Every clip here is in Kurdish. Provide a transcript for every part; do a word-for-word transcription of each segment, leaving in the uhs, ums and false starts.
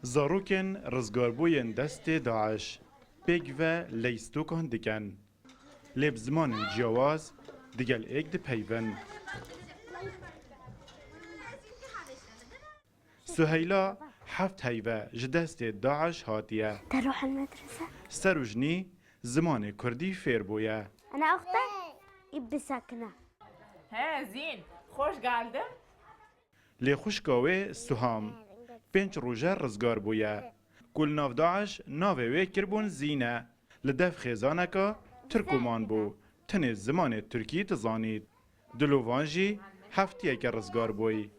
Zarokên rizgarbûyên destê DAIŞ pêk ve leystokan dikin. Lê bi zimanên ciyawaz digel êk dipeyvin. Suheyla heft heyve ji destê DAIŞ hatiye. تروح المدرسة؟ Ser û jinî zimanê kurdî fêr bûye. أنا أخته يبي ساكنة. He, Zîn, hoş geldim. Lê xwişka wê Suham pênc roj e rizgar bûye. Ku li nav DAIŞ navê wê kiribûn Zîne. Li dev xêzaneka Tirkoman bû. Tenê zimanê Tirkî dizanît. Dilovan jî heftiyeke rizgar bûyî.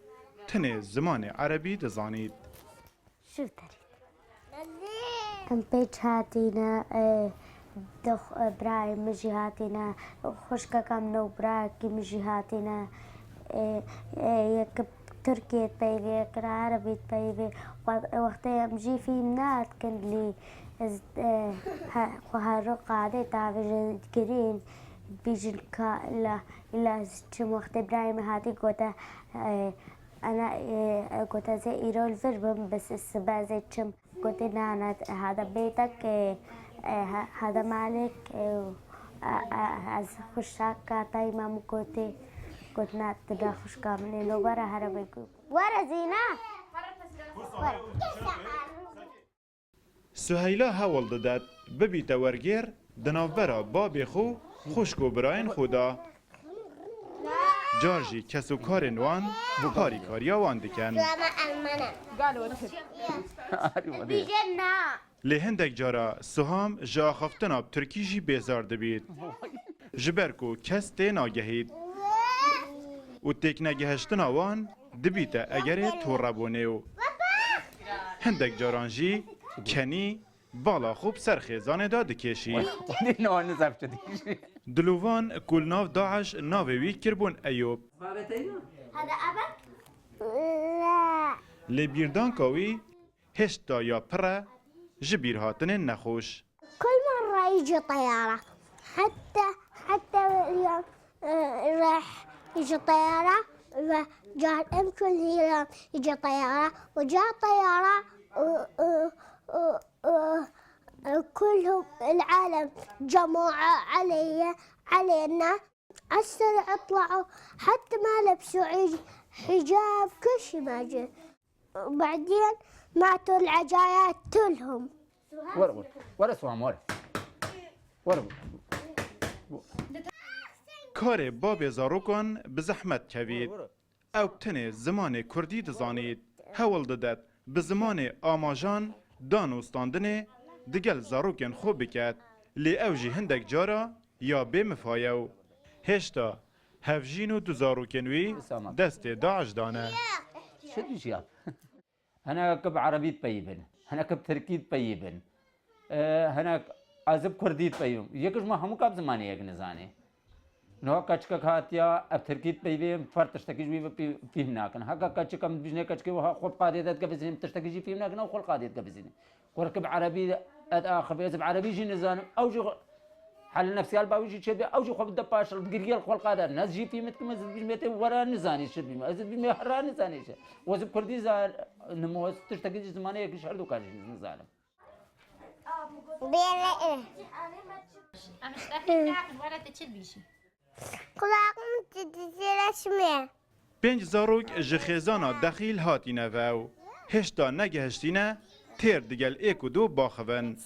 Tenê zimanê Erebî dizanît. شو تريد؟ Em pênc hatine, e, dox-, e, birayê min jî hatine, xwişkeka min û birayekî min jî hatine. E, e, yek Tirkiyê peyvê, yek Erebî peyvê. Wa-, wextê em jî fîm nadikin lî, ez, e, he-, xwe her qadê tavêjin girîn, bîjin ka illa, illa ez çim wextê birayê min hatî gote, e, Ana, e, e, gote, ez ê îro li vir bim, bes ez sibe ez ê çim. Gote, na, na, hada bêtek, e, e, ha-, hada malek, e, a, a, ez xuşaka tayma min gote, got, na, tu da xuşka min ê, no were here be got. Were Zîne. Were. Suheyla hewl didet bibîte wergêr di navbera babê xwe, xwişk û birayên xwe de. Car jî kes û karên wan harîkariya wan dikin. Lê hindek cara Suham ji axaftina bi tirkî jî bêzar dibît. Ji ber ku kes tê nagehît û têknegihiştina wan dibîte egerê torebûnê û hindek caran jî kenî bala xwe bi ser xêzanê de dikêşî. Dilovan ku li nav DAIŞ navê wî kirbûn Eyûb. Lê bîrdanka wî hêşta ya pir e ji bîrhatinên nexweş. كل مرة يجي طيارة. حتى، حتى اليوم، آه، راح يجي طيارة، وجاء الأم كل يوم يجي طيارة، وجاء طيارة، و، و، و، و، وكلهم العالم جمعوا علي، علينا. على السريع طلعوا، حتى ما لبسوا عج-، حجاب، كل شي ما جاء. وبعدين ماتوا العجايات كلهم. Were, were, were Suham, were. Were. Karê babê zarokan bi zehmet kevît. Ew tenê zimanê kurdî dizanît. Hewl didet bi zimanê amajan dan û standinê digel zarokên xwe biket. Lê ew jî hindek cara ya bê mifayew. Hêşta hevjîn û du zarokên wî destê DAIŞ dane. Çi dijî ya? Hinek bi erebî dipeyivin, hinek bi tirkî dipeyivin, e, hinek ez bi kurdî dipeyivim. Yek ji me hemû ka bi zimanê yek nizanê. Niha keçikek hatiya, ev tirkî dipeyivê, fer tiştekî ji wî ve pî-, fîhm nakin. Heke keçik em dibîjinê keçikê wiha xwe bi qadê de digevizînin, tiştekî jî fîhm nakin, ew xwe li qadê digevizînin. Kurek bi erebî ez axivê, ez bi erebî jî nizanim. Ew jî xwe, hal nefsiyal bawî jî çêbê, ew jî xwe bide paşil, digiriye li xwe li qadê. Ne ez jî fîhm dikim, ez dibîjim bê tê were nizanî çi dibîjim. Ez dibîjim ê herra nizanî çi. Û ez bi kurdî zan-, nimo, ez tiştekî jî zimanê yekî ji her du ka jî nizanim. Bêle. Em ji te fîhm nakin, were tu çi dibîjî? Kulağım titreşmiyor. Pênc zarok ji xêzana Dexîl hatîne ve û hêşta negihiştîne têr digel êk û du baxivin.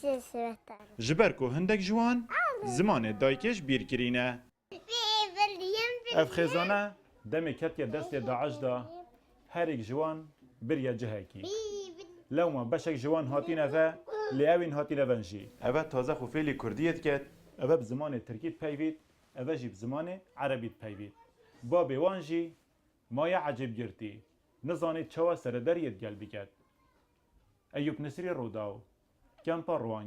Ji ber ku hindek ji wan zimanê dayikê ji bîr kirîne. Ev xêzane demê ketiye destê DAIŞ de, her êk ji wan biriye cihekî. Lewma beşek ji wan hatîne ve, lê ewên hatîne ven jî. Eve taze xwe fêlî kurdiyê diket. Eve bi zimanê tirkî dipeyvît. Eve jî bi zimanê erebî dipeyvît. Babê wan jî maye ecêbgirtî, nizanît çawa serederiyê digel biket. Eyûp Nisrî Rûdaw, Kempa Rûhangî.